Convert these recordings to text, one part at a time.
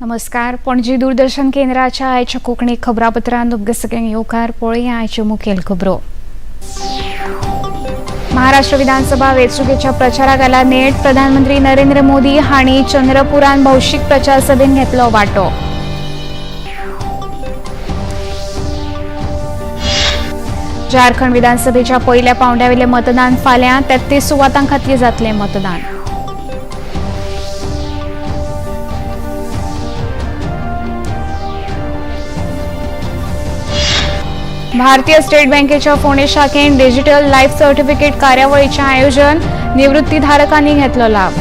नमस्कार, पणजी दूरदर्शन केंद्राच्या आयच्या कोंकणी खबरापत्रांत तुमकां सगळ्यांक येवकार. पळोवया आयच्यो मुखेल खबरो. महाराष्ट्र विधानसभा वेंचणुकेच्या प्रचाराक आला नेट. प्रधानमंत्री नरेंद्र मोदी हांणी चंद्रपुरान भौशीक प्रचार सभेन घेतलो वांटो. झारखंड विधानसभेच्या पयल्या पावंड्यावेलें मतदान फाल्यां. 33 सुवातां खातीर जातलें मतदान. भारतीय स्टेट बँकेच्या फोंडें शाखेन डिजिटल लायफ सर्टिफिकेट कार्यावळीचें आयोजन. निवृत्तीधारकांनी घेतलो लाभ.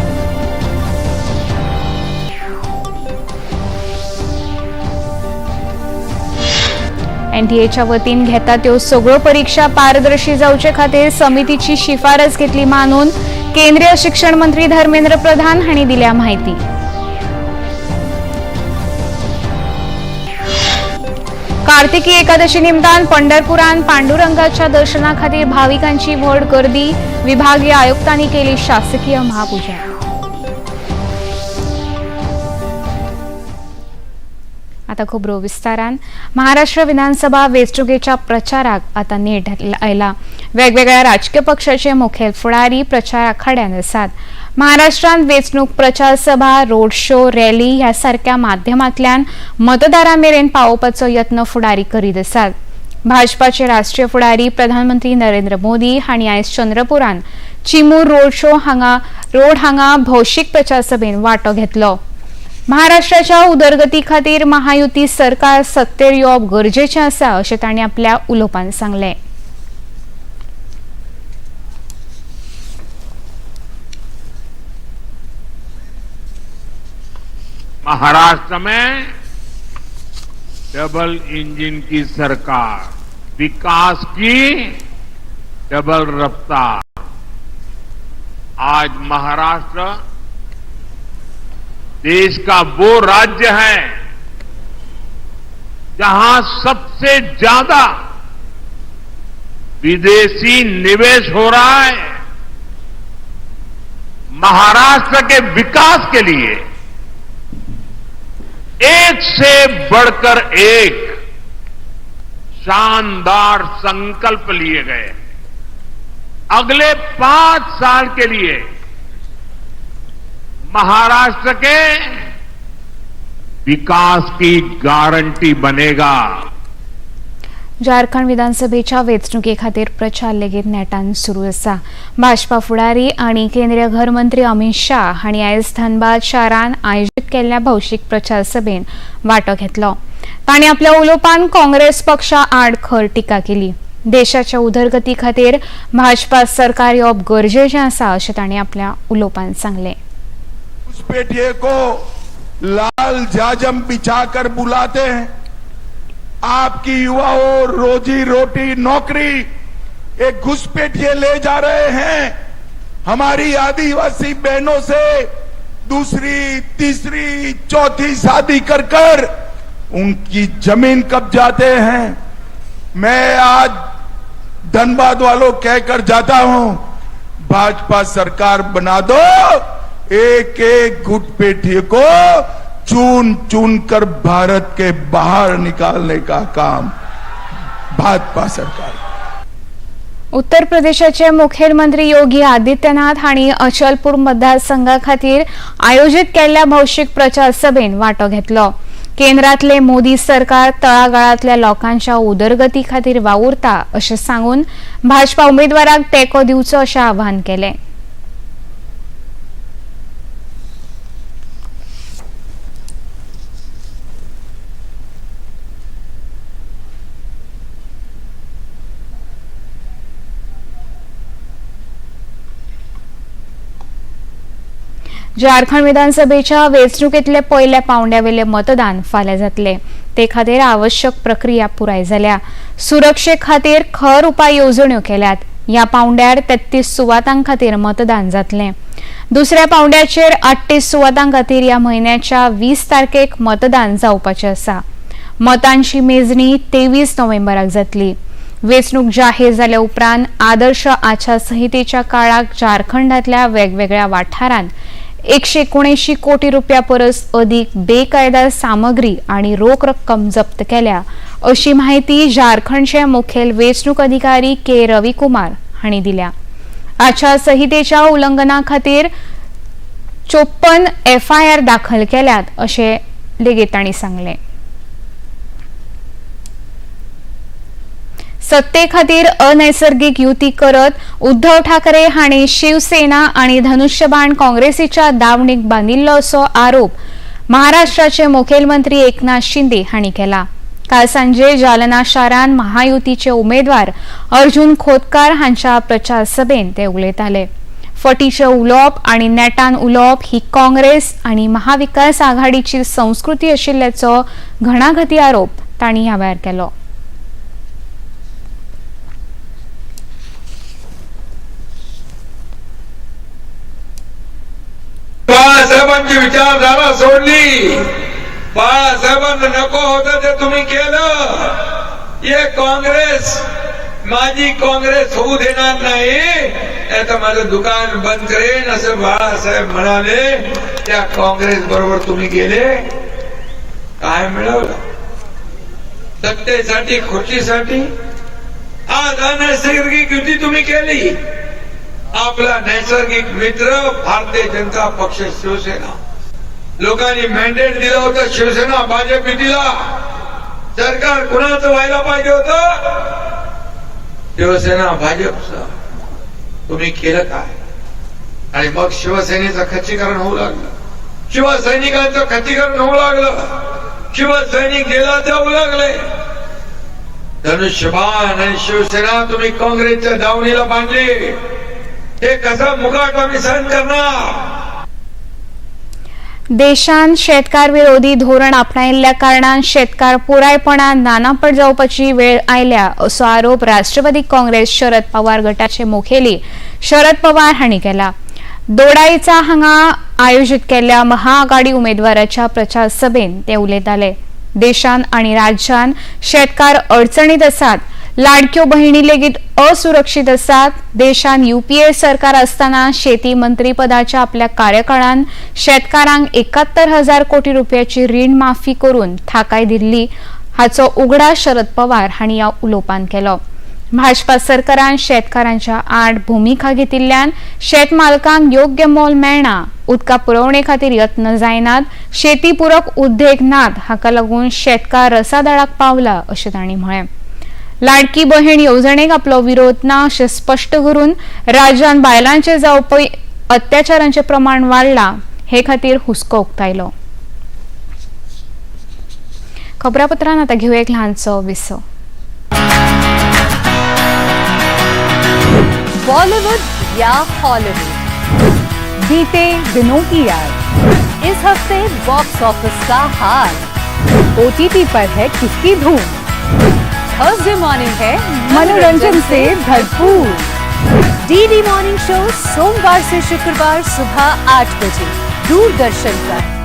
एनटीएच्या वतीन घेता त्यो सगळ्यो परीक्षा पारदर्शी जावचे खातीर समितीची शिफारस घेतली मानून केंद्रीय शिक्षण मंत्री धर्मेंद्र प्रधान हांणी दिल्या माहिती. कार्तिकी एकादशी निमतान पंढरपुरान पांडुरंगाच्या दर्शना खातीर भाविकांची व्हड गर्दी. विभागीय आयुक्तांनी केली शासकीय महापूजा. आता खबरो विस्तारान. महाराष्ट्र विधानसभा वेंचणुकेच्या प्रचाराक आता नेट आयला. वेगवेगळ्या राजकीय पक्षाचे मुखेल फुडारी प्रचार आखाड्यान आसात. महाराष्ट्रांत वेंचणूक प्रचार सभा, रोड शो, रॅली ह्या सारक्या माध्यमांतल्यान मतदारां मेरेन पावोवपाचो यत्न फुडारी करीत आसात. भाजपाचे राष्ट्रीय फुडारी प्रधानमंत्री नरेंद्र मोदी हांणी आयज चंद्रपुरान चिमूर रोड शो हांगा रोड हांगा भौशीक प्रचार सभेन वांटो घेतलो. महाराष्ट्राच्या उदरगती खातीर महायुती सरकार सत्तेर येवप गरजेचें आसा अशें तांणी आपल्या उलोवपान सांगलें. महाराष्ट्र में डबल इंजन की सरकार, विकास की डबल रफ्तार. आज महाराष्ट्र देश का वो राज्य है जहां सबसे ज्यादा विदेशी निवेश हो रहा है. महाराष्ट्र के विकास के लिए एक से बढ़कर एक शानदार संकल्प लिए गए. अगले 5 साल के लिए महाराष्ट्र के विकास की गारंटी बनेगा. झारखंड विधानसभेच्या वेंचणुके खातीर प्रचार लेगीत नेटान सुरू आसा. भाजपा फुडारी आनी केंद्रीय घर मंत्री अमित शाह हांणी आयज धनबाद शारान आयोजीत केल्ल्या भौशीक प्रचार सभेन वांटो घेतलो. तांणी आपल्या उलोवपान काँग्रेस पक्षा आड खर टिका केली. देशाच्या उदरगती खातीर भाजपा सरकार येवप गरजेचें आसा अशें तांणी आपल्या उलोवपान सांगलें. घुसपैठिए को लाल जाजम बिछाकर बुलाते हैं. आपकी युवाओं रोजी रोटी नौकरी एक घुसपैठिए ले जा रहे हैं. हमारी आदिवासी बहनों से दूसरी, तीसरी, चौथी शादी कर कर उनकी जमीन कब्जाते हैं. मैं आज धनबाद वालों कहकर जाता हूं, भाजपा सरकार बना दो, एक एक घुसपैठिए को चुन चुन कर भारत के बाहर निकालने का काम भाजपा सरकार. उत्तर प्रदेशाचे मुखेलमंत्री योगी आदित्यनाथ हांणी अचलपूर मतदारसंघा खातीर आयोजीत केल्ल्या भौशीक प्रचार सभेन वांटो घेतलो. केंद्रातले मोदी सरकार तळागाळांतल्या लोकांच्या उदरगती खातीर वावुरता अशें सांगून भाजपा उमेदवाराक तेंको दिवचो अशें आवाहन केलें. झारखंड विधानसभेच्या वेंचणुकेंतले पयल्या पावंड्यावेले मतदान फाल्यां जातले. ते खातीर आवश्यक प्रक्रिया पुराय जाल्या. सुरक्षे खातीर खर उपाय येवजण्यो केल्यात. ह्या पावंड्यार 33 सुवातां खातीर मतदान जातलें. दुसऱ्या पावंड्याचेर 38 सुवातां खातीर ह्या म्हयन्याच्या 20 तारखेक मतदान जावपाचें आसा. मतांची मेजणी 23 नोव्हेंबराक जातली. वेंचणूक जाहीर जाल्या उपरांत आदर्श आचारसंहितेच्या काळाक झारखंडातल्या वेगवेगळ्या वाठारांत 179 कोटी रुपया परस अदीक बेकायदा सामग्री आणि रोख रक्कम जप्त केल्या अशी माहिती झारखंडचे मुखेल वेंचणूक अधिकारी के रविकुमार हांणी दिल्या. आचारसंहितेच्या उल्लंघना खातीर 54 FIR दाखल केल्यात अशें लेगीत तांणी सांगलें. सत्ते खातीर अनैसर्गिक युती करत उद्धव ठाकरे हांणी शिवसेना आनी धनुष्यबाण काँग्रेसीच्या दावणीक बांदिल्लो असो आरोप महाराष्ट्राचे मुखेलमंत्री एकनाथ शिंदे हांणी केला. काल सांजे जालना शारांत महायुतीचे उमेदवार अर्जुन खोतकार हांच्या प्रचार सभेन ते उलयताले. फटीचे उलोवप आनी नेटान उलोवप ही काँग्रेस आनी महाविकास आघाडीची संस्कृती आशिल्ल्याचो घणाघाती आरोप तांणी ह्या वेळार केलो. बाळासाहेबांची विचारधारा सोडली, बाळासाहेबांना नको होतं ते तुम्ही केलं. हे काँग्रेस माझी काँग्रेस होऊ देणार नाही, नाही तर माझं दुकान बंद करेन असं बाळासाहेब म्हणाले. त्या काँग्रेस बरोबर तुम्ही गेले, काय मिळवलं? सत्तेसाठी, खुर्चीसाठी आज अनैसर्गिक युती तुम्ही केली. आपला नैसर्गिक मित्र भारतीय जनता पक्ष शिवसेना, लोकांनी मॅन्डेट दिलं होतं शिवसेना भाजप युतीला. सरकार कुणाचं व्हायला पाहिजे होतं? शिवसेना भाजपचं. तुम्ही केलं काय? आणि मग शिवसेनेचं खच्चीकरण होऊ लागलं, शिवसैनिकांचं खच्चीकरण होऊ लागलं, शिवसैनिक जेलात जाऊ लागले. धनुष्यबाण आणि शिवसेना तुम्ही काँग्रेसच्या दावणीला बांधली. हे कसं मुकाट आम्ही सहन करणार? देशान शेतकार विरोधी धोरण आपणायिल्ल्या कारणान शेतकार पुरायपणान नानापट जावपाची वेळ आयल्या असो आरोप राष्ट्रवादी काँग्रेस शरद पवार गटाचे मुखेली शरद पवार हांणी केला. दोडाईचा हांगा आयोजित केल्ल्या महाआघाडी उमेदवाराच्या प्रचार सभेन ते उलयताले. देशान आनी राज्यान शेतकार अडचणीत आसात, लाडक्यो बहिणी लेगीत असुरक्षित आसात. देशान UPA सरकार असताना शेती मंत्रीपदाच्या आपल्या कार्यकाळान शेतकारांक 71,000 कोटी रुपयाची रीण माफी करून थाकाय दिल्ली हाचो उगडास शरद पवार हांणी ह्या उलोवपान केलो. भाजपा सरकारान शेतकारांच्या आड भुमिका घेतिल्ल्यान शेतमालकांक योग्य मोल मेळना, उदका पुरवणे खातीर यत्न जायनात, शेती पूरक उद्देग नात, हाका लागून शेतकार रसादळाक पावला अशें तांणी म्हळें. लाडकी बहीण येवजणेक आपलो विरोध ना अशें स्पश्ट करून राज्यान बायलांचे जावपी अत्याचारांचे प्रमाण वाडलां हे खातीर हुस्को उक्तायलो. खबरापत्रान आतां घेवया एक ल्हानसो विसव. बॉलीवुड या हॉलीवुड, बीते दिनों की याद, इस हफ्ते बॉक्स ऑफिस का हाल, OTT पर है किसकी धूम, थर्सडे मॉर्निंग है मनोरंजन से भरपूर। डीडी मॉर्निंग शो सोमवार से शुक्रवार सुबह 8 बजे दूरदर्शन पर।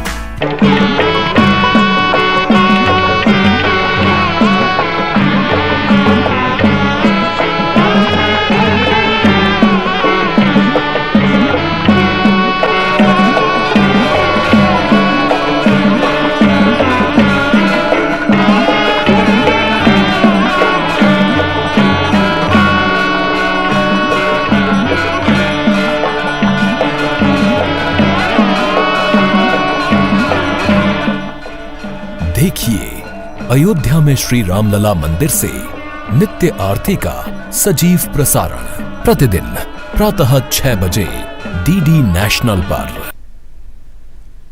देखिए अयोध्या में श्री रामलला मंदिर से नित्य आरती का सजीव प्रसारण प्रतिदिन प्रातः 6 बजे डीडी नेशनल पर।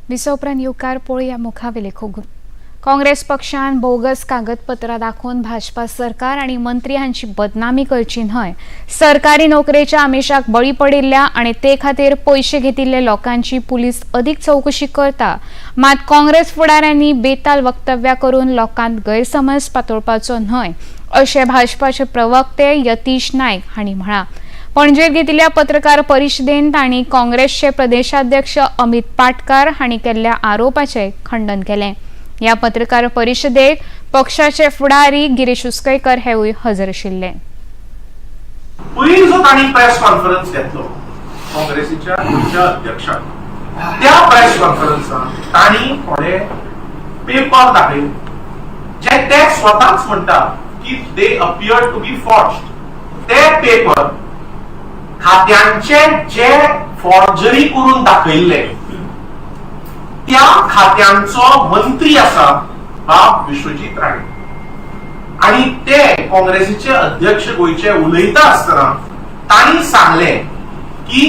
विसव उपरांत येवकार पळोवया मुखावेले खबरो. काँग्रेस पक्षान बोगस कागदपत्रां दाखोवन भाजपा सरकार आनी मंत्री हांची बदनामी करची न्हय. सरकारी नोकरेच्या आमिशाक बळी पडिल्ल्या आनी ते खातीर पयशे घेतिल्ल्या लोकांची पुलीस अदीक चवकशी करता. मात काँग्रेस फुडाऱ्यांनी बेताल वक्तव्यां करून लोकांत गैरसमज पातळपाचो न्हय अशें भाजपाचे प्रवक्ते यतीश नायक हांणी म्हळां. पणजेत घेतिल्ल्या पत्रकार परिशदेन तांणी काँग्रेसचे प्रदेशाध्यक्ष अमित पाटकार हांणी केल्ल्या आरोपाचें खंडन केलें. ह्या पत्रकार परिशदेक पक्षाचे फुडारी गिरीश उसकयकर हेवूय हजर आशिल्ले. पयर जो तांणी प्रेस कॉन्फरन्स घेतलो काँग्रेसीच्या गोंयच्या अध्यक्षान, त्या प्रेस कॉन्फरन्सान तांणी थोडे पेपर दाखयले जे ते स्वताच म्हणटा की they appear to be forged. ते पेपर खात्यांचे जे फॉर्जरी करून दाखयल्ले त्या खात्यांचो मंत्री आसा बाब विश्वजीत राणे आणि ते काँग्रेसीचे अध्यक्ष गोंयचे उलयता आसतना तांणी सांगले की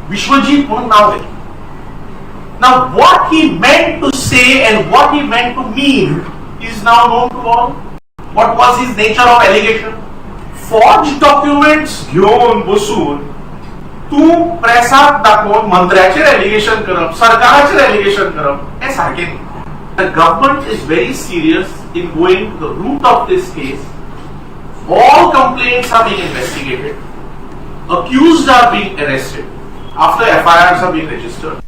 विश्वजीत म्हणून नांव घेतलें. Now, what he meant to say and what he meant to mean is now known to all. What was his nature of allegation? Forged documents घेवन बसून तूं प्रेसाक दाखोवन मंत्र्याचेर एलिगेशन करप, सरकाराचेर एलिगेशन करप हें सारकें न्ही. The government is very serious in going to the root of this case. All complaints are being investigated. Accused are being arrested after FIRs are being registered.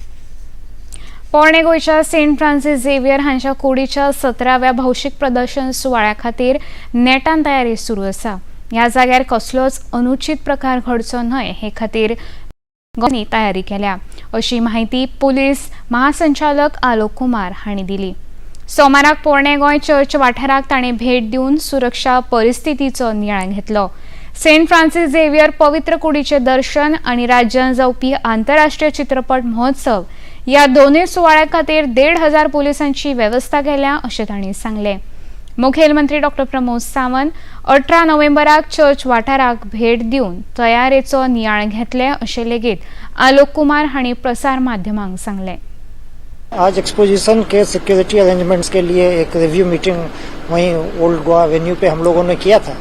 पोरणे गोंयच्या सेंट फ्रान्सिस झेवियर हांच्या कुडीच्या 17व्या भौशीक प्रदर्शन सुवाळ्या खातीर नेटान तयारी सुरू आसा. ह्या जाग्यार कसलोच अनुचीत प्रकार घडचो न्हय हे खातीर गोंयांनी तयारी केल्या अशी म्हायती पुलीस महासंचालक आलोक कुमार हांणी दिली. सोमाराक पोरणे गोंय चर्च वाठाराक ताणें भेट दिवन सुरक्षा परिस्थितीचो नियाळ घेतलो. सेंट फ्रान्सिस झेवियर पवित्र कुडीचें दर्शन आनी राज्यांत जावपी आंतरराष्ट्रीय चित्रपट महोत्सव ह्या दोनूय सुवाळ्या खातीर 1,500 पुलिसांची वेवस्था केल्या अशें तांणी सांगलें. मुखेलमंत्री डॉक्टर प्रमोद सावंत 18 नोव्हेंबराक चर्च वाठाराक भेट दिवन तयारेचो नियाळ घेतले अशें लेगीत आलोक कुमार हांणी प्रसार माध्यमांक सांगलें. आज exposition K security arrangements K लिए एक रिव्यू मीटिंग वहीं ओल्ड गोवा वेन्यू पे हम लोगों ने किया था.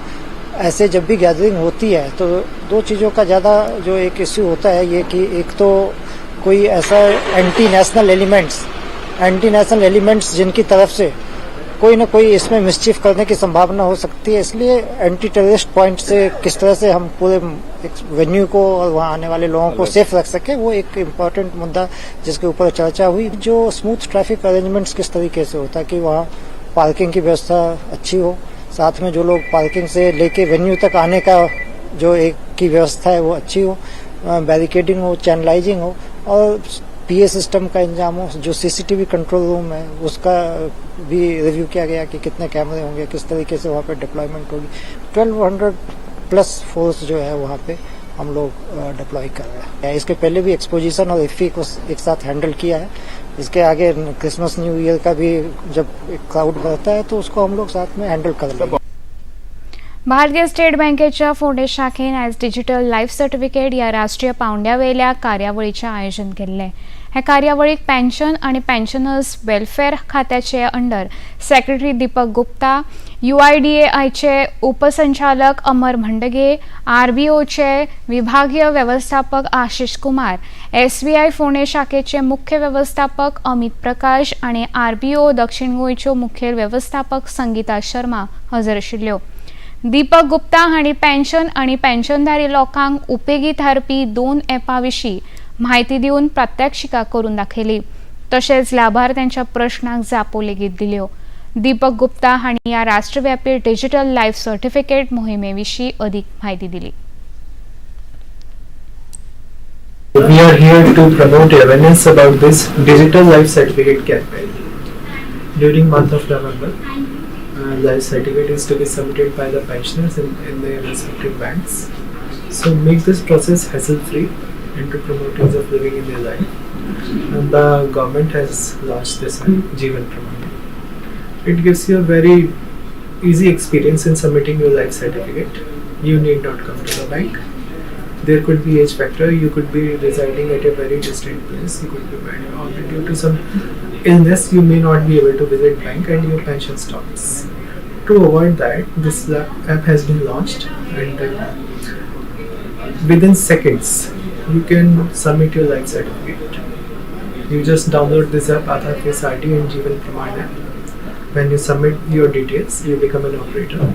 ऐसे जब भी गैदरिंग होती है तो दो चीज़ों का ज़्यादा जो एक इश्यू होता है, ये कि एक तो कोई ऐसा anti national elements जिनकी तरफ से कोई ना कोई इसमें मिसचीफ करने की संभावना हो सकती है. इसलिए एंटी टेररिस्ट पॉइंट से किस तरह से हम पूरे वेन्यू को और वहाँ आने वाले लोगों को सेफ रख सके, वो एक इम्पॉर्टेंट मुद्दा जिसके ऊपर चर्चा हुई. जो स्मूथ ट्रैफिक अरेंजमेंट्स किस तरीके से होता है कि वहाँ पार्किंग की व्यवस्था अच्छी हो, साथ में जो लोग पार्किंग से लेके वेन्यू तक आने का जो एक की व्यवस्था है वो अच्छी हो, बैरिकेडिंग हो, चैनलाइजिंग हो और पीए सिस्टम का इंतजाम हो. जो सीसीटीवी कंट्रोल रूम है उसका भी रिव्यू किया गया कि कितने कैमरे होंगे, किस तरीके से वहाँ पे डिप्लॉयमेंट होगी. 1200 प्लस फोर्स जो है वहाँ पे हम लोग डिप्लॉय कर रहे हैं. इसके पहले भी एक्सपोजिशन और इफ्फी को एक साथ हैंडल किया है. इसके आगे क्रिसमस, न्यू ईयर का भी जब क्राउड बढ़ता है तो उसको हम लोग साथ में हैंडल कर लेंगे. भारतीय स्टेट बँकेच्या फोंडें शाखेन आयज डिजिटल लायफ सर्टिफिकेट ह्या राष्ट्रीय पावंड्यावेल्या कार्यावळीचें आयोजन केल्लें. हे कार्यावळीक पेन्शन आनी पेन्शनर्स वेलफेअर खात्याचे अंडर सेक्रेटरी दीपक गुप्ता, युआयडीएआयचे उपसंचालक अमर भंडगे, आरबीओचे विभागीय व्यवस्थापक आशिष कुमार, एसबीआय फोंडें शाखेचे मुख्य व्यवस्थापक अमित प्रकाश आनी आरबीओ दक्षिण गोंयच्यो मुखेल व्यवस्थापक संगीता शर्मा हजर आशिल्ल्यो. दीपक गुप्ता हांणी पेन्शन आनी पेन्शनधारी लोकांक उपेगी थारपी दोन ॲपां विशीं म्हायती दिवन प्रात्यक्षिकां करून दाखयली. तशेंच लाभार्थ्यांच्या प्रश्नांक जापो लेगीत दिल्यो. दीपक गुप्ता हांणी ह्या राष्ट्रव्यापी डिजिटल लायफ सर्टिफिकेट मोहिमे विशीं अदीक म्हायती दिली. We are here to promote awareness about this digital life certificate campaign. During month of November, life certificate is to be submitted by the pensioners in their respective banks. So make this process hassle-free and to promote ease of living in their life. And the government has launched this app, Jeevan Pramaan. It gives you a very easy experience in submitting your life certificate. You need not come to the bank. There could be age factor. You could be residing at a very distant place, you could be married, or due to some illness you may not be able to visit bank and your pension stops. To avoid that, this app has been launched and within seconds you can submit your life certificate. You just download this app, Aadhaar Face ID and Jeevan Pramaan app. When you submit your details, you become an operator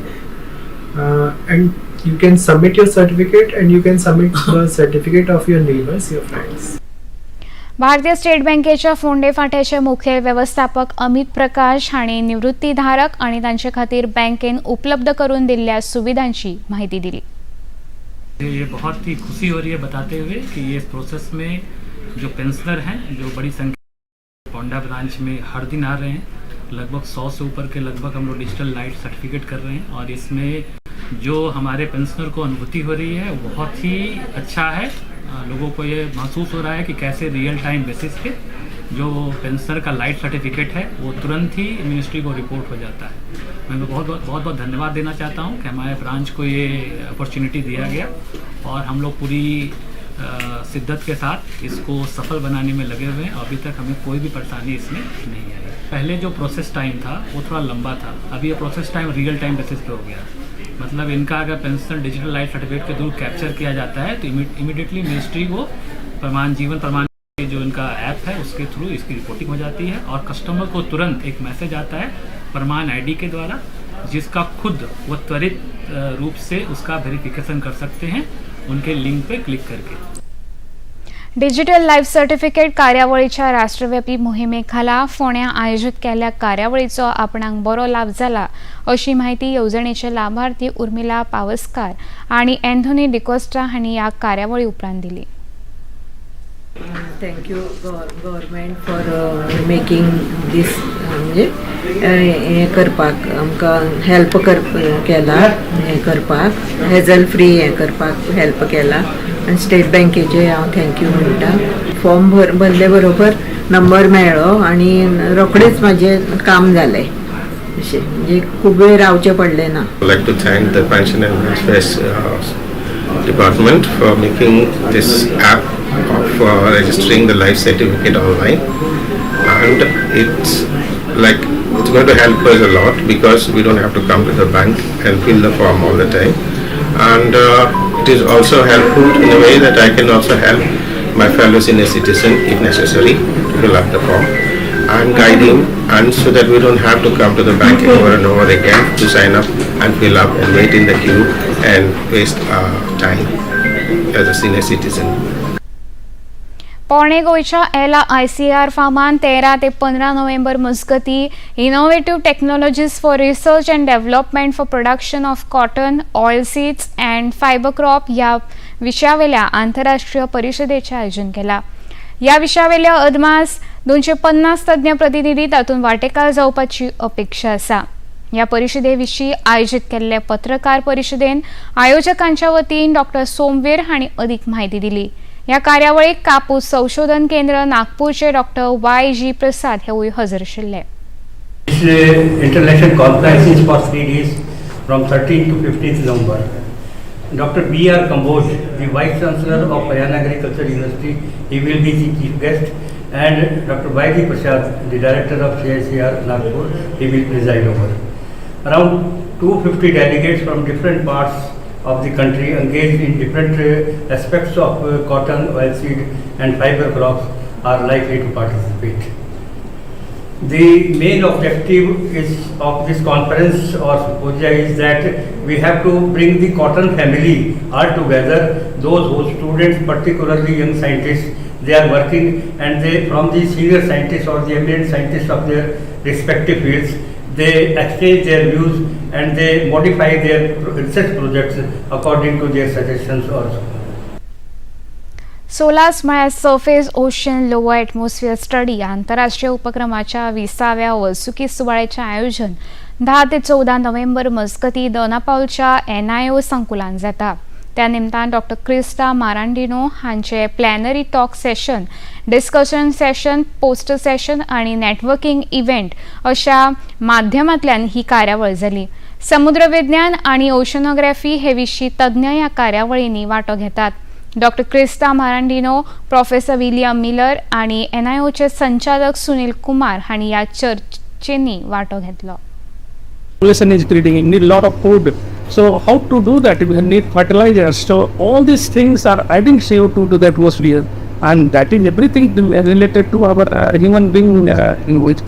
and you can submit your certificate and you can submit the certificate of your neighbors, your friends. भारतीय state बँकेच्या फोंडे फांट्याचे मुखेल वेवस्थापक अमित प्रकाश हांणी निवृत्तीधारक आनी तांचे खातीर बँकेन उपलब्ध करून दिल्ल्या सुविधांची माहिती दिली. ये बहुत ही खुशी हो रही है बताते हुए कि ये इस प्रोसेस में जो पेंशनर हैं, जो बड़ी संख्या पोंडा ब्रांच में हर दिन आ रहे हैं, लगभग 100 से ऊपर के लगभग हम लोग डिजिटल लाइफ सर्टिफिकेट कर रहे हैं और इसमें जो हमारे पेंशनर को अनुभूति हो रही है, वो बहुत ही अच्छा है. लोगों को ये महसूस हो रहा है कि कैसे रियल टाइम बेसिस पे जो पेंशनर का लाइफ सर्टिफिकेट है, वो तुरंत ही मिनिस्ट्री को रिपोर्ट हो जाता है. मैं बहुत बहुत बहुत बहुत धन्यवाद देना चाहता हूँ कि हमारे ब्रांच को ये अपॉर्चुनिटी दिया गया और हम लोग पूरी शिद्दत के साथ इसको सफल बनाने में लगे हुए हैं. अभी तक हमें कोई भी परेशानी इसमें नहीं आई. पहले जो प्रोसेस टाइम था, वो थोड़ा लंबा था. अभी ये process time real time basis पे हो गया. मतलब इनका अगर पेंशन डिजिटल लाइफ सर्टिफिकेट के थ्रू कैप्चर किया जाता है, तो इमीडिएटली मिनिस्ट्री को प्रमाण, जीवन प्रमाण जो इनका ऐप है, उसके थ्रू इसकी रिपोर्टिंग हो जाती है और कस्टमर को तुरंत एक मैसेज आता है प्रमाण आईडी के द्वारा, जिसका खुद वो त्वरित रूप से उसका वेरिफिकेशन कर सकते हैं उनके लिंक पे क्लिक करके. डिजिटल लायफ सर्टिफिकेट कार्यावळीच्या राष्ट्रव्यापी मोहिमेखाला फोंड्या आयोजीत केल्ल्या कार्यावळीचो आपणाक बरो लाभ जाला, अशी माहिती येवजणेचे लाभार्थी उर्मिला पावसकार आनी एन्थोनी डिकोस्टा हांणी ह्या कार्यावळी उपरांत दिली. Thank you government for making this, म्हणजे हें करपाक आमकां हेल्प कर केला, हें करपाक, हेजल फ्री हें करपाक हेल्प केला आनी स्टेट बँकेचे हांव thank you म्हणटा. फॉर्म भरले बरोबर नंबर मेळ्ळो आनी रोखडेच म्हाजें काम जालें अशें, म्हणजे खूब वेळ रावचें पडलें ना. I'd like to thank the Pension and Welfare Department for making this app of registering the life certificate online, and it's like it's going to help us a lot because we don't have to come to the bank and fill the form all the time, and it is also helpful in a way that I can also help my fellow senior citizen if necessary to fill up the form and guide him, and so that we don't have to come to the bank over and over again to sign up and fill up and wait in the queue and waste time as a senior citizen. पोरणे गोंयच्या एला ICAR फार्मान 13 ते 15 नोव्हेंबर मजगती "Innovative Technologies for Research and Development for Production of Cotton, Oil Seeds and Fibre Crop" ह्या विशयावेल्या आंतरराष्ट्रीय परिशदेचें आयोजन केलां. ह्या विशयावेल्या अदमास 250 तज्ञ प्रतिनिधी तातूंत वांटेकार जावपाची अपेक्षा आसा. ह्या परिशदे विशीं आयोजीत केल्ले पत्रकार परिशदेन आयोजकांच्या वतीन डॉक्टर सोमवीर हांणी अदीक म्हायती दिली. ह्या कार्यावळीक कापूस संशोधन केंद्र नागपूरचे डॉक्टर वाय जी प्रसाद हेवूय हजर आशिल्ले. This international conference is for 3 days from 13 to 15th November. Dr. B. R. Kamboj, the Vice Chancellor of Haryana Agriculture University, he will be the chief guest, and Dr. Y. D. Prasad, the Director of CICR Nagpur, he will preside over. Around 250 delegates from different parts of the country engaged in different aspects of cotton, oilseed and fiber crops are likely to participate. The main objective is of this conference or symposia is that we have to bring the cotton family all together. Those who students, particularly young scientists, they are working and they from the senior scientists or the eminent scientists of their respective fields, they exchange their views and they modify their research projects according to their suggestions also. Solas म्हळ्यार Surface Ocean Lower Atmosphere Study आंतरराष्ट्रीय उपक्रमाच्या 20व्या वर्सुकी सुवाळ्याचें आयोजन 10 ते 14 नोव्हेंबर मजगती दोनापावलच्या NIO संकुलान जाता. त्या निमतान डॉक्टर क्रिस्टा मारांडिनो हांचे plenary talk session, discussion session, poster session आनी नेटवर्किंग इव्हेंट अशा माध्यमांतल्यान ही कार्यावळ जाली. समुद्र विज्ञान आनी ओशनोग्राफी हे विशीं तज्ञ ह्या कार्यावळींनी वांटो घेतात. डॉक्टर क्रिस्ता मारांडिनो, प्रोफेसर विलियम मिलर आनी एनआयओचे संचालक सुनील कुमार हांणी ह्या चर्चेंनी वांटो घेतलो. Population is increasing, you need a lot of food. So how to do that? We need fertilizers. So all these things are adding CO2 to the atmosphere, and that is everything related to our human being, in which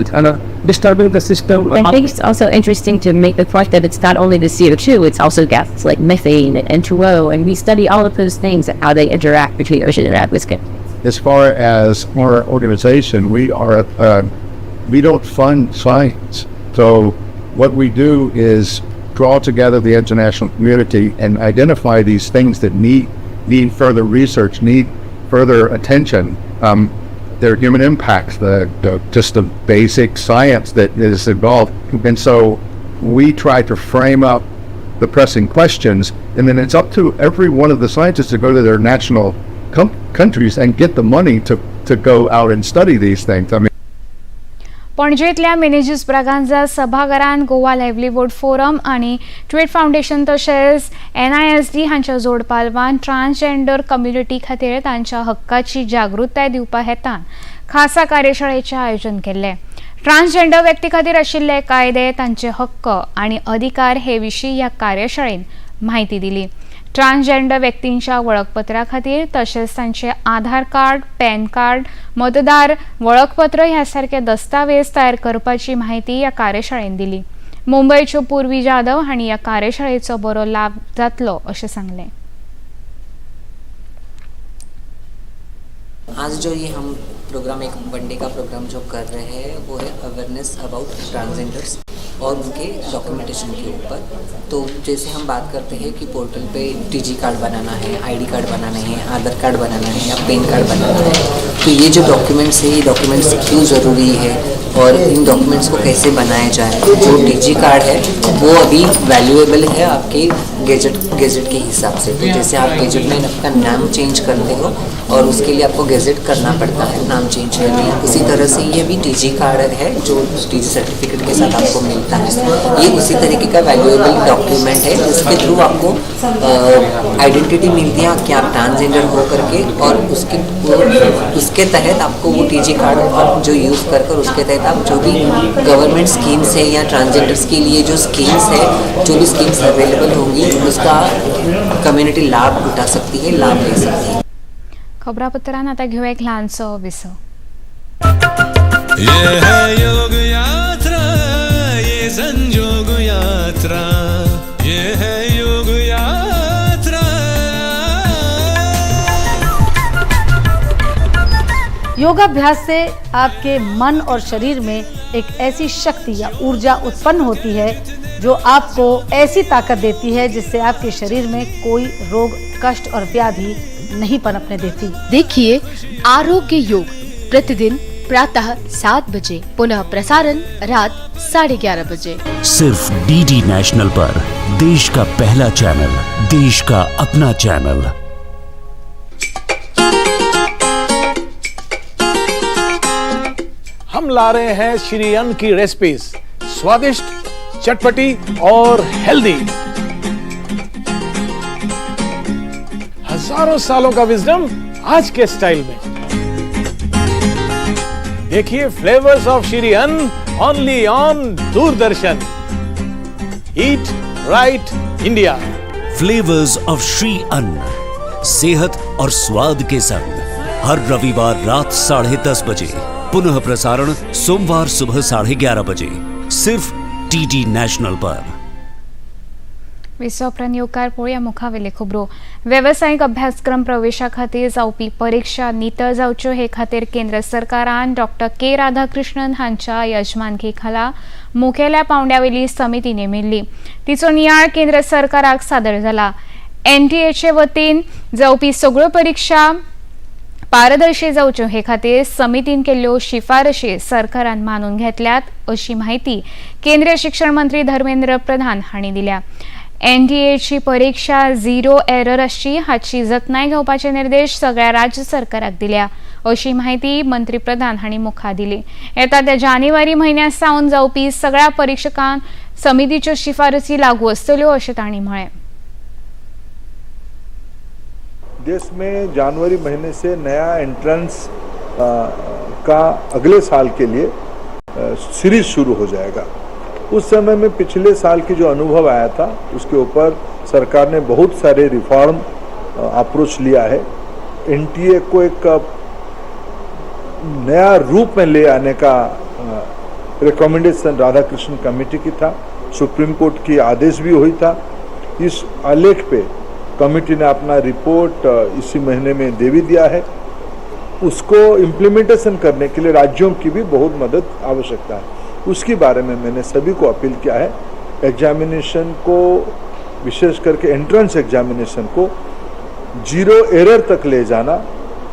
disturbing the system. I think it's also interesting to make the point that it's not only the CO2, it's also gases like methane and N2O, and we study all of those things and how they interact between ocean and atmosphere. As far as our organization, we are we don't fund science. So what we do is draw together the international community and identify these things that need further research, need further attention. Their human impacts, the just the basic science that is involved. And so we try to frame up the pressing questions, and then it's up to every one of the scientists to go to their national countries and get the money to go out and study these things. I mean, पणजेंतल्या Menezes Braganza सभाघरांत Goa लायव्हलीवूड forum आनी tweet foundation तशेंच NISD हांच्या जोडपालवान transgender community खातीर तांच्या हक्काची जागृताय दिवपा हेतान खासा कार्यशाळेचें आयोजन केल्लें. ट्रान्सजेंडर व्यक्ती खातीर आशिल्ले कायदे, तांचे हक्क आनी अधिकार हे विशीं ह्या कार्यशाळेन म्हायती दिली. ट्रान्सजेंडर व्यक्तींच्या वळखपत्रा खातीर तशेंच तांचे आधार कार्ड, पॅन कार्ड, मतदार वळखपत्र ह्या सारके दस्तावेज तयार करपाची म्हायती ह्या कार्यशाळेन दिली. मुंबयच्यो पूर्वी जाधव हांणी ह्या कार्यशाळेचो बरो लाभ जातलो अशें सांगलें. आज जो ये हम प्रोग्राम, एक वन डे का प्रोग्राम जो कर रहे हैं, वो है अवेयरनेस अबाउट ट्रांसजेंडर्स और उनके डॉक्यूमेंटेशन के ऊपर. तो जैसे हम बात करते हैं कि पोर्टल पे टीजी कार्ड बनाना है, आईडी कार्ड बनाना है, आधार कार्ड बनाना है या पैन कार्ड बनाना है, तो ये जो डॉक्यूमेंट्स है, ये डॉक्यूमेंट्स क्यों ज़रूरी है और इन डॉक्यूमेंट्स को कैसे बनाया जाए. जो टीजी कार्ड है वो अभी वैल्यूएबल है आपके गैजेट के हिसाब से. तो जैसे आप गैजेट में आपका नाम चेंज करते हो और उसके लिए आपको गैजेट करना पड़ता है नाम चेंज करने, उसी तरह से ये भी टीजी कार्ड है जो टीजी सर्टिफिकेट के साथ आपको मिलता है. ये उसी तरीके का वैल्यूएबल डॉक्यूमेंट है जिसके थ्रू आपको आइडेंटिटी मिलती है कि आप ट्रांसजेंडर हो करके, और उसके तहत आपको वो टीजी कार्ड आप जो यूज़ कर कर उसके तहत आप जो भी गवर्नमेंट स्कीम्स है या ट्रांसजेंडर्स के लिए जो स्कीम्स है, जो भी स्कीम्स अवेलेबल होंगी उसका कम्युनिटी लाभ उठा सकती है, लाभ ले सकती है. खबरापत्रान आता घेऊया एक ल्हानसो विसव. ये है योग यात्रा, ये संजोग यात्रा, ये है योग यात्रा. योगाभ्यास से आपके मन और शरीर में एक ऐसी शक्ति या ऊर्जा उत्पन्न होती है जो आपको ऐसी ताकत देती है जिससे आपके शरीर में कोई रोग, कष्ट और व्याधि नहीं पनपने देती. देखिए आरोग्य योग प्रतिदिन प्रातः 7 बजे, पुनः प्रसारण रात 11:30 बजे, सिर्फ डीडी नेशनल पर. देश का पहला चैनल, देश का अपना चैनल. हम ला रहे हैं श्री अन्न की रेसिपीज, स्वादिष्ट, चटपटी और हेल्दी. हजारों सालों का विजडम आज के स्टाइल में. देखिए flavours of Shri Anna only on Doordarshan. Eat right India. Flavours of Shri Anna, सेहत और स्वाद के संग, हर रविवार रात 10:30 बजे, पुनः प्रसारण सोमवार सुबह 11:30 बजे, सिर्फ डीडी नेशनल पर. विसव उपरांत येवकार पळोवया मुखावेले खबरो. वेवसायीक अभ्यासक्रम प्रवेशा खातीर जावपी परिक्षा नितळ जावच्यो हे खातीर केंद्र सरकारान डॉक्टर के राधाकृष्णन हांच्या यजमानकी खाला मुखेल्या पावंड्यावेली समिती नेमिल्ली. तिचो नियाळ केंद्र सरकाराक सादर जाला. एनटीएचे वतीन जावपी सगळ्यो परिक्षा पारदर्शी जावच्यो हे खातीर समितीन केल्ल्यो शिफारशी सरकारान मानून घेतल्यात अशी म्हायती केंद्रीय शिक्षण मंत्री धर्मेंद्र प्रधान हांणी दिल्या. एनटीएची परीक्षा झिरो एरर आसची हाची जतनाय घेवपाचे निर्देश सगळ्या राज्य सरकाराक दिल्या अशी म्हायती मंत्री प्रधान हांणी मुखार दिली. येता त्या जानेवारी म्हयन्या सावन जावपी सगळ्या परिक्षकांक समितीच्यो शिफारसी लागू आसतल्यो अशें तांणी म्हळें. देश में जनवरी महीने से नया एंट्रेंस का अगले साल के लिए सीरीज शुरू हो जाएगा. उस समय में पिछले साल की जो अनुभव आया था उसके ऊपर सरकार ने बहुत सारे रिफॉर्म अप्रोच लिया है. एनटीए को एक नया रूप में ले आने का रिकमेंडेशन राधाकृष्णन कमेटी की था, सुप्रीम कोर्ट की आदेश भी हुई था. इस आलेख पे कमेटी ने अपना रिपोर्ट इसी महीने में दे भी दिया है. उसको इम्प्लीमेंटेशन करने के लिए राज्यों की भी बहुत मदद आवश्यकता है। उसके बारे में मैंने सभी को अपील किया है। एग्जामिनेशन को, विशेष करके एंट्रेंस एग्जामिनेशन को जीरो एरर तक ले जाना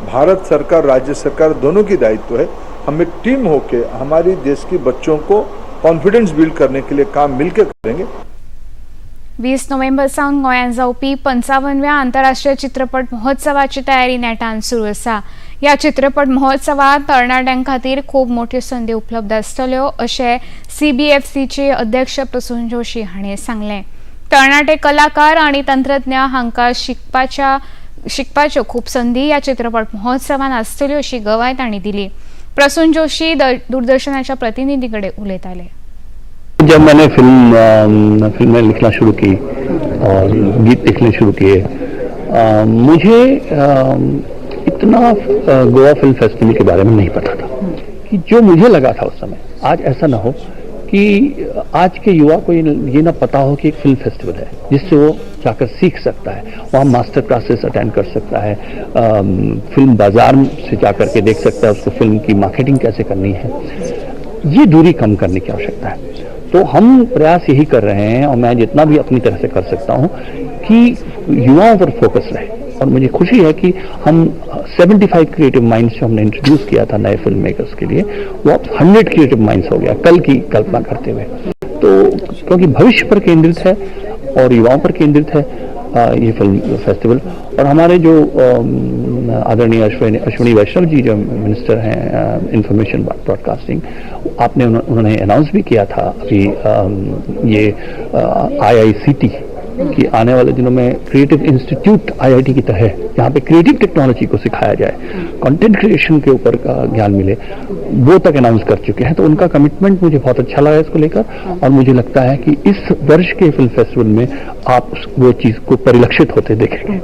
भारत सरकार, राज्य सरकार दोनों की दायित्व है। हम एक टीम होके हमारी देश की बच्चों को कॉन्फिडेंस बिल्ड करने के लिए काम मिलकर करेंगे। 20 नोव्हेंबर सावन गोंयांत जावपी 55व्या आंतरराष्ट्रीय चित्रपट महोत्सवाची तयारी नेटान सुरू आसा। ह्या चित्रपट महोत्सवात तरणाट्यां खातीर खूब मोठ्यो संदी उपलब्ध आसतल्यो अशें सीबीएफसीचे अध्यक्ष प्रसून जोशी हांणी सांगलें। तरणाटे कलाकार आनी तंत्रज्ञ हांकां शिकपाच्यो खूब संदी ह्या चित्रपट महोत्सवान आसतल्यो अशी गवाय तांणी दिली। प्रसून जोशी दूरदर्शनाच्या प्रतिनिधी कडेन उलयताले। जब मैंने फिल्में लिखना शुरू की और गीत लिखने शुरू किए, मुझे इतना गोवा फिल्म फेस्टिवल के बारे में नहीं पता था कि जो मुझे लगा था उस समय, आज ऐसा ना हो कि आज के युवा को ये ना पता हो कि एक फिल्म फेस्टिवल है जिससे वो जाकर सीख सकता है, वहाँ मास्टर क्लासेस अटेंड कर सकता है, फिल्म बाजार से जाकर के देख सकता है उसको फिल्म की मार्केटिंग कैसे करनी है। ये दूरी कम करने की आवश्यकता है। तो हम प्रयास यही कर रहे हैं और मैं जितना भी अपनी तरह से कर सकता हूँ कि युवाओं पर फोकस रहे। और मुझे खुशी है कि हम 75 क्रिएटिव माइंड्स जो हमने इंट्रोड्यूस किया था नए फिल्म मेकर्स के लिए, वो अब 100 क्रिएटिव माइंड्स हो गया कल की कल्पना करते हुए। तो क्योंकि भविष्य पर केंद्रित है और युवाओं पर केंद्रित है ये फिल्म फेस्टिवल। और हमारे जो आदरणीय अश्विनी वैष्णव जी जो मिनिस्टर हैं इंफॉर्मेशन ब्रॉडकास्टिंग, आपने उन्होंने अनाउंस भी किया था अभी ये IICT कि आने वाले दिनों में क्रिएटिव इंस्टीट्यूट IIT की तरह जहाँ पे क्रिएटिव टेक्नोलॉजी को सिखाया जाए, कंटेंट क्रिएशन के ऊपर का ज्ञान मिले, वो तक अनाउंस कर चुके हैं। तो उनका कमिटमेंट मुझे बहुत अच्छा लगा इसको लेकर और मुझे लगता है कि इस वर्ष के फिल्म फेस्टिवल में आप वो चीज़ को परिलक्षित होते देखेंगे।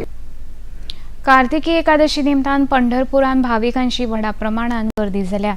कार्तिकी एकादशी निमतान पंढरपुरान भाविकांची व्हडा प्रमाणान गर्दी जाल्या।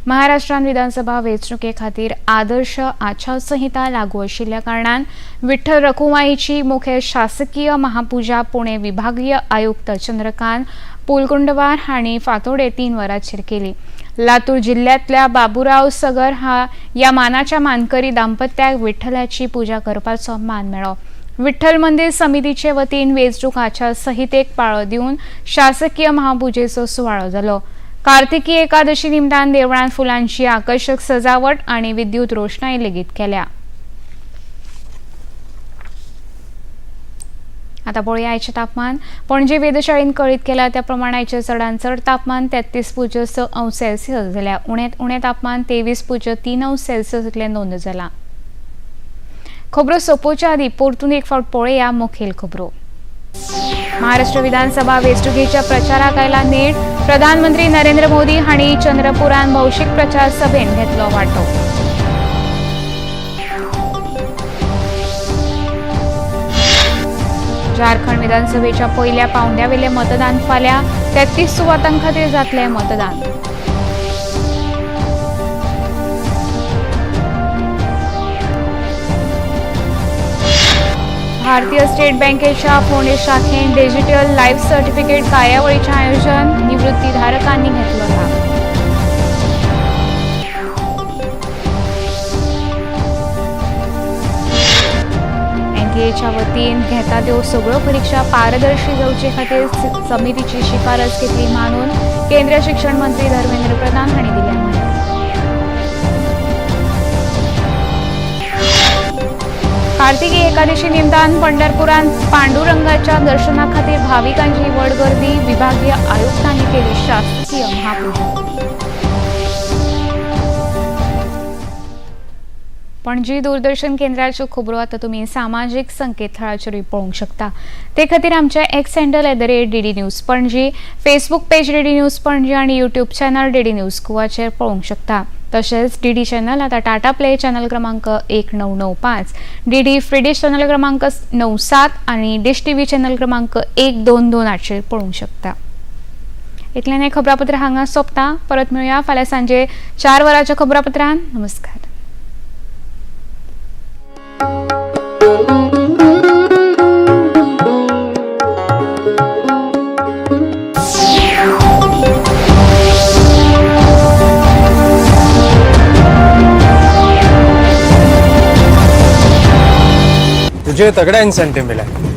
महाराष्ट्रान विधानसभा वेंचणुके खातीर आदर्श आचारसंहिता लागू आशिल्ल्या कारणान विठ्ठल रखुमाईची मुखेल शासकीय महापूजा पुणे विभागीय आयुक्त चंद्रकांत पुलकुंडवार हांणी फांतोडे 3 वरांचेर केली। लातूर जिल्ह्यांतल्या बाबुराव सगर ह्या मानाच्या मानकरी दाम्पत्याक विठ्ठलाची पूजा करपाचो मान मेळ्ळो। विठ्ठल मंदिर समितीचे वतीन वेंचणूक आचारसंहितेक पाळो दिवन शासकीय महापूजेचो सुवाळो जालो। कार्तिकी एकादशी निमतान देवळांत फुलांची आकर्षक सजावट आणि विद्युत रोषणाई लेगीत केल्या। आता पळोवया आयचें तापमान। पणजे वेधशाळेन कळीत केला त्या प्रमाण आयचें चडांत चड तापमान 33.6 अंश सेल्सियस जाल्यार उण्यांत उणें तापमान 23.3 अंश सेल्सियस इतलें नोंद जालां। खबरो सोंपोवच्या आदी परतून एक फावट पळोवया मुखेल खबरो। महाराष्ट्र विधानसभा वेंचणुकेच्या प्रचाराक आयला नेट। प्रधानमंत्री नरेंद्र मोदी हांणी चंद्रपुरान भौशीक प्रचार सभेन घेतलो वांटो। झारखंड विधानसभेच्या पयल्या पावंड्यावेले मतदान फाल्यां 33 सुवातां खातीर जातलें मतदान। भारतीय स्टेट बँकेच्या पुणे शाखेन डिजिटल लाईफ सर्टिफिकेट कार्यावळीचें आयोजन, निवृत्तीधारकांनी घेतलो लाभ। एनटीएच्या वतीन घेता त्यो सगळ्यो परीक्षा पारदर्शी जावचे खातीर समितीची शिफारस घेतली मानून केंद्रीय शिक्षण मंत्री धर्मेंद्र प्रधान हांणी दिल्या माहिती। कार्तिकी एकादशी निमतान पंढरपुरांत पांडुरंगाच्या दर्शना खातीर भाविकांची व्हड गर्दी, विभागीय आयुक्तांनी केली शासकीय महापूजा। पणजी दूरदर्शन केंद्राच्यो खबरो आतां तुमी सामाजीक संकेतथळाचेरूय पळोवंक शकता। ते खातीर आमचे X handle @DD News Panaji, Facebook page DD News Panaji आनी यूट्यूब चॅनल डीडी न्यूज गोवाचेर पळोवंक शकता। तशेंच डीडी चॅनल आतां टाटा प्ले चॅनल क्रमांक 1995, डीडी फ्री डिश चॅनल क्रमांक 97 आनी डिश टीव्ही चॅनल क्रमांक 1228चेर पळोवंक शकता। इतल्यान हें खबरापत्र हांगा सोंपता। परत मेळुया फाल्यां सांजे 4 वरांच्या खबरापत्रान। नमस्कार। तुझे तगड़ा इंसेंटिव मिला है।